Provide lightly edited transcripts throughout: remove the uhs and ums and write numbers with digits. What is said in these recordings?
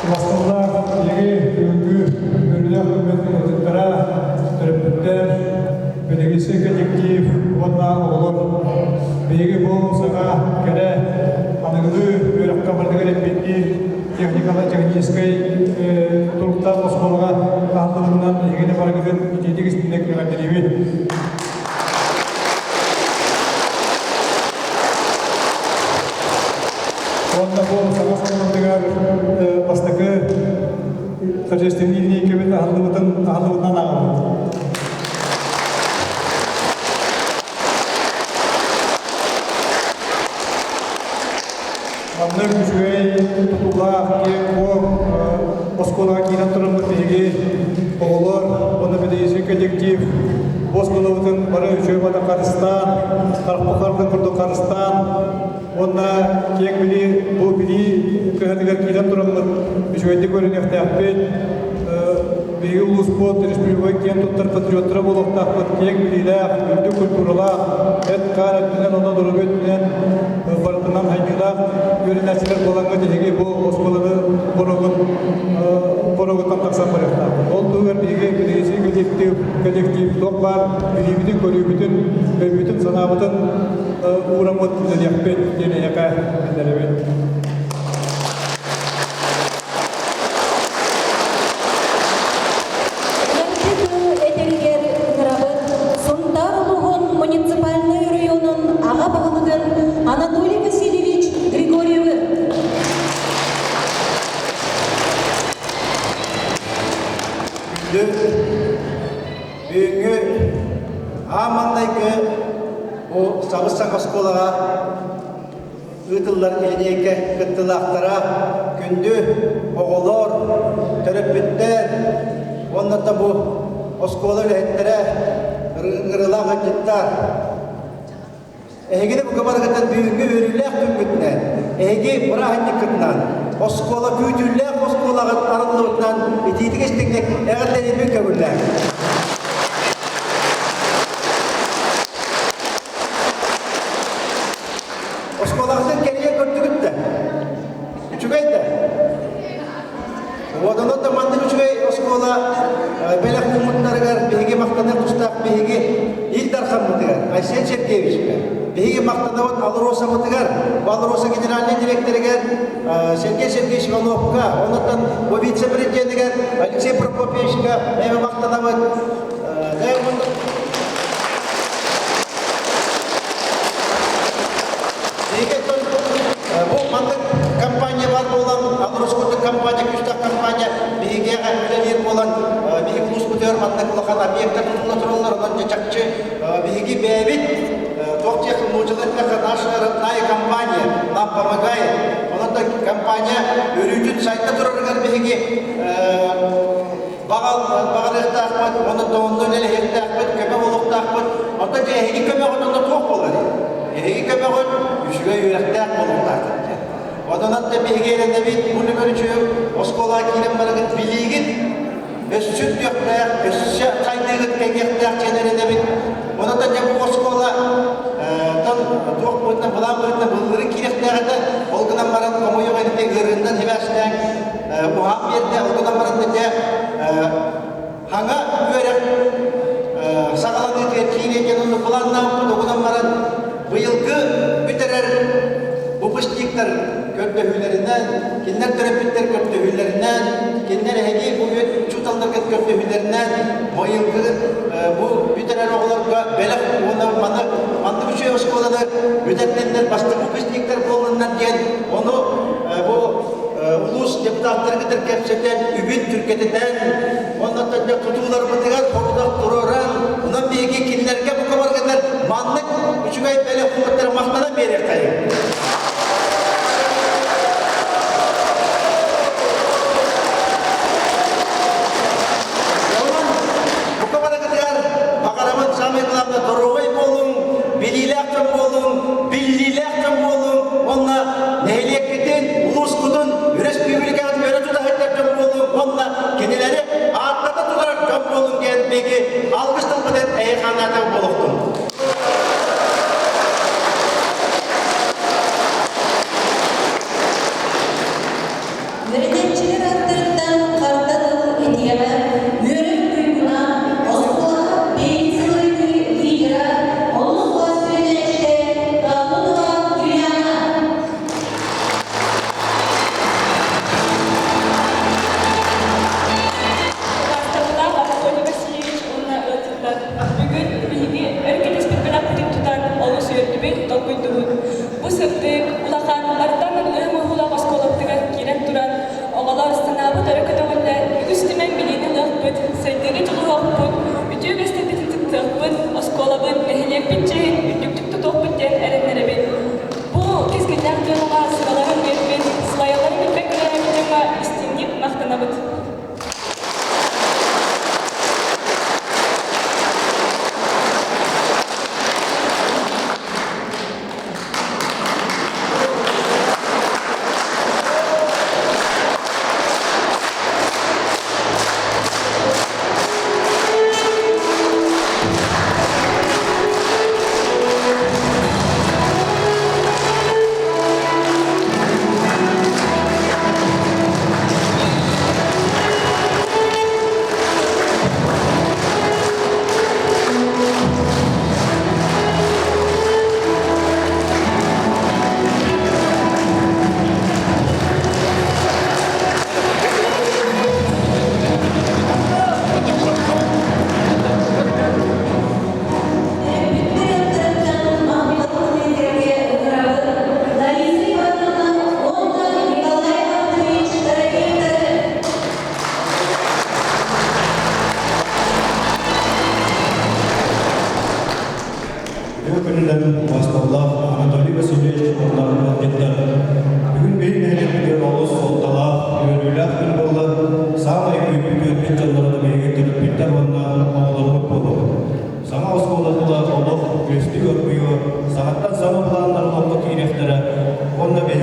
Бастыллаах биһиги бүгүҥҥү үөрүүлээх күммүт ыалдьыттара, төрөппүттэр, билигиси коллектив уонна оҕолор. Биһиги бу саҥа кэрэ аныгылыы үөрэххэ барытыгар эппиэттиир техникала техническэй туруктаах оскуолаҕа аһыллыбытынан эһигини барыгытын итиитик истиҥник эҕэрдэлиибит. Уонна бу саҥа оскуолатыгар бастакы торжественный линейкэбит аһыллыбытын аһыллыбытынан ааҕабыт. Маннык үчүгэй тутуулаах киэҥ-куоҥ оскуолаҕа киирэн тураммыт биһиги оҕолор уонна педагогическай коллектив бу оскуолабытын бары үчүгэй бата харыстаан, харпы хардын курдук харыстаан уонна киэҥ билии бу билии кыһатыгар киирэн тураммыт үчүгэйдик көрүнүөхтээхпит. Биһиги улууспут республика киэн туттар патриоттара буолуохтаахпыт, киэҥ билиилээх, үрдүк культуралаах, эт-хаан өттүнэн уонна доруобуйа өттүнэн барытынан хайдыылаах үөрэнээччилэр буолаҥҥыт эһиги бу оскуоланы боруогун боруогуттан тахсан барыахтаахпыт. Ол туһугар биһиги педагогический коллектив, коллектив туох баар билиибитин-көрүүбүтүн, өйбүтүн-санаабытын уураммыт үлэлиэхпит диэн эйиэхэ биллэрэбин. Эҕэрдэ тыл этэригэр ыҥырабыт Сунтаар улууһун муниципальнай оройуонун аҕа баһылыгын Анатолий Васильевич Григорьевы. Күндү бүгүҥҥү аан маҥнайгы бу сабыс-саҥа оскуолаҕа ыытыллар линиэйкэ кыттыылаахтара, күндү оҕолор, төрөппүттэр уонна да бу оскуола үлэһиттэрэ, ыҥырыылаах ыалдьыттар. Эһигини бука барыгытын бүгүҥҥү үөрүүлээх күҥҥүтүнэн, эһиги бырааһынньыккытынан, оскуола күүтүүлээх оскуолаҕыт арыллыбытынан итиитик истиҥник эҕэрдэлиирбин көҥүллээҥ. Оскуолаҕытын кэрийэн көрдүгүт да? Үчүгэй да? Вот онон да маннык үчүгэй оскуола бэлэх ууммуттарыгар биһиги махтаныах тустаах биһиги Ил Дархаммытыгар Айсен Сергеевичка, биһиги махтанабыт Алросабытыгар, Алроса генеральнай директорыгар Сергей Сергеевич Ивановка, онуттан бу вице-президенигэр Алексей Прокопьевичка эми махтанабыт. Бу маннык компания бар буолан, Алроскутук компания, күүстээх компания биһиги үлэлиир буолан, биһиги улууспутугар маннык улахан объектар тутулла тураллар, онон дьэ чахчы биһиги бэйэбит туох диэх нууччалыы эттэххэ наша родная компания нам помогает. Онон да компания өрүүтүн сайда турарыгар биһиги баҕарыахтаахпыт, онно онно үлэлэһиэхтээхпит, көмө буолуохтаахпыт. Оттон дьэ эһиги көмөҕүт онно туох буолар? Эһиги көмөҕүт үчүгэй үөрэхтээх буолуохтааххыт диэн. Онон да биһиги эрэнэбит, бу нүмер үчүгэй оскуолаҕа киирэн барыгыт билиигит өссө үрдүөхтээх, өссө хайдыыгыт кэҥиэхтээх диэн эрэнэбит. Онон дьэ бу оскуола тон туох быһыытынан былаан быһыытынан былырыын киириэхтээх этэ. Ол гынан баран хомойуох иһин ыарыыннан сибээстээн уһаан биэрдэ, ол гынан баран дьэ хаҥа үөрэх саҕаланыытыгар киириэ диэн онно былааннаабыппыт, ол гынан баран быйылгы бүтэрэр выпускниктар көрдөһүүлэринэн, кинилэр төрөппүттэр көрдөһүүлэринэн, кинилэр эһиги бу учууталларгыт көрдөһүүлэринэн быйылгы бу бүтэрэр оҕолорго бэлэх уонна маны маннык үчүгэй оскуоланы бүтэрдиннэр бастакы выпускниктар буоллуннар диэн ону бу улуус депутаттарын кытары кэпсэтэн, үбүн түргэтитэн, уонна тутууларбытыгар хорудах туруоран, онон биһиги кинилэргэ бука баргыннар маннык үчүгэй бэлэх уҥуттара махтанан биэриэххэйиҥ. Онон бука барыгытыгар баҕарабын самый главное доруобай буолуҥ, билиилээх дьон буолуҥ, биллиилээх дьон буолуҥ уонна нэһилиэккитин, улуускутун, өрөспүүбүлүкэҕитин өрө тута сылдьар дьон буолуҥ уонна кинилэри ааттата тутар дьон буолуҥ диэн биһиги алгыс тылбытын эйэ ханаата буолуохтун.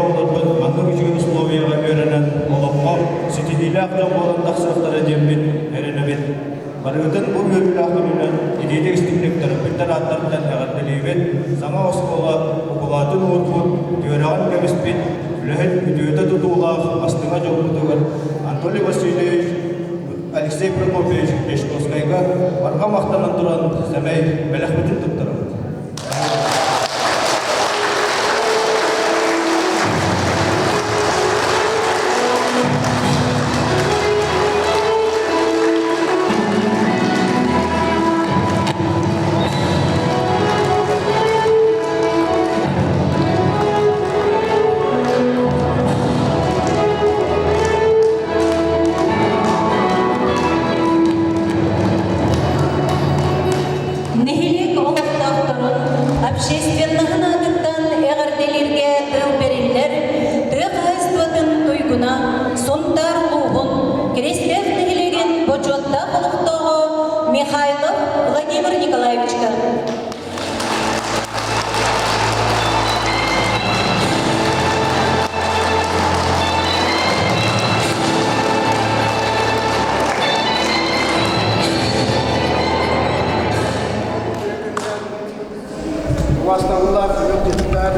оҕолорбут маннык үчүгэй условияҕа үөрэнэн олоххо ситиһиилээх дьон буолан тахсыахтара диэммит эрэнэбит. Барыгытын бу үөрүүлээх күнүнэн итиитик истиҥник төрөппүттэр ааттарыттан эҕэрдэлиибит, саҥа оскуола укулаатын уурбут, түөрэҕин кэбиспит, үлэһит үтүөтэ тутуулаах астыҥа дьолбутугар Анатолий Васильевич, Алексей Прокопьевич Дьячковскайга барҕа махтанан туран сэмэй бэлэхпитин туттарабыт. Нэһилиэк олохтоохторун общественноһын аатыттан эҕэрдэлииргэ тыл бэриллэр тыа хаһаайыстыбатын туйгуна Сунтаар улууһун Киристээх нэһилиэгин бочуоттаах олохтооҕо Михайлов Владимир Николаевичка. Убаастабыллаах ыалдьыттар,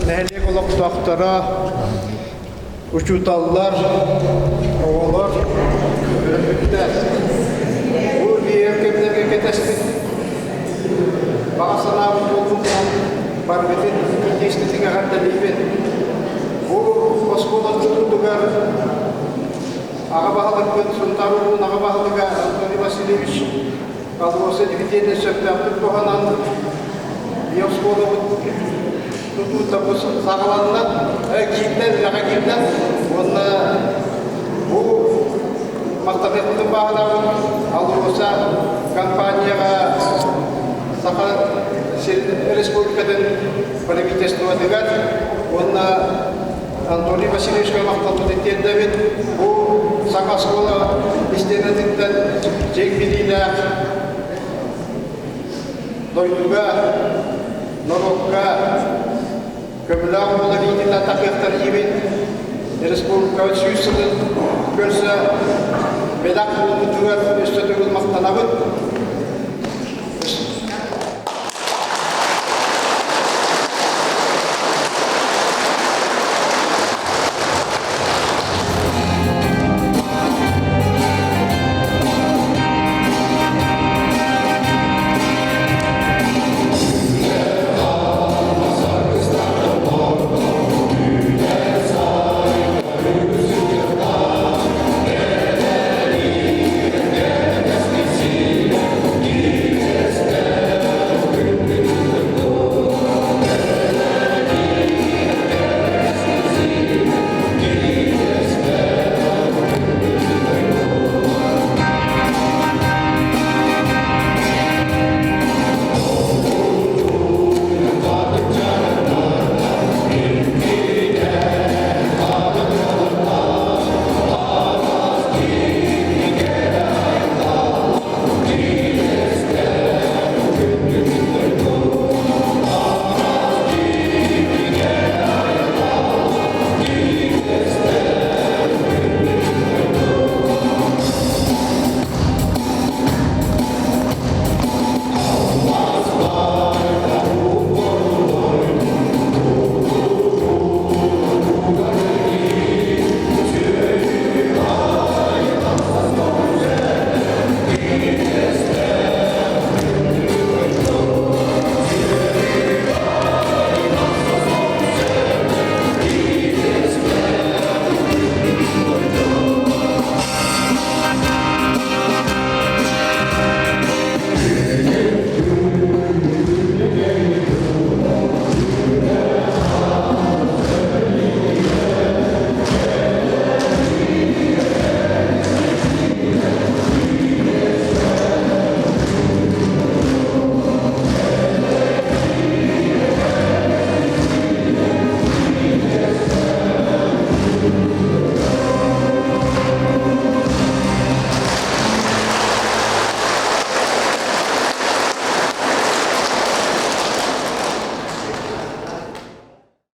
нэһилиэк олохтоохторо, учууталлар, оҕолор, төрөппүттэр. Бу биир кэмнэргэ кэтэспит баҕа санаабыт буолбутунан барыгытын күндү эҕэрдэлиибин. Бу оскуола тутуутугар аҕа баһылыкпыт Сунтаар улууһун аҕа баһылыга Анатолий Васильевич Алроса дивиденэ сөптөөхтүк туһанан ийэ оскуолабыт тутуута бу саҕаланна, киирдэ, үлэҕэ киирдэ. Уонна бу махтаныахпытын баҕарабыт АЛРОСА компанияҕа Саха Республикатын правительствотыгар уонна Анатолий Васильевичка махталбытын тиэрдэбит. Бу саҥа оскуола истиэнэтиттэн дьиҥ билиилээх дойдуга, норуокка көмөлөөх буолар иитиллэн тахыахтар диибит. Республикабыт 100 сылын көрсө бэлэх буолбутугар өссө төгүл махтанабыт.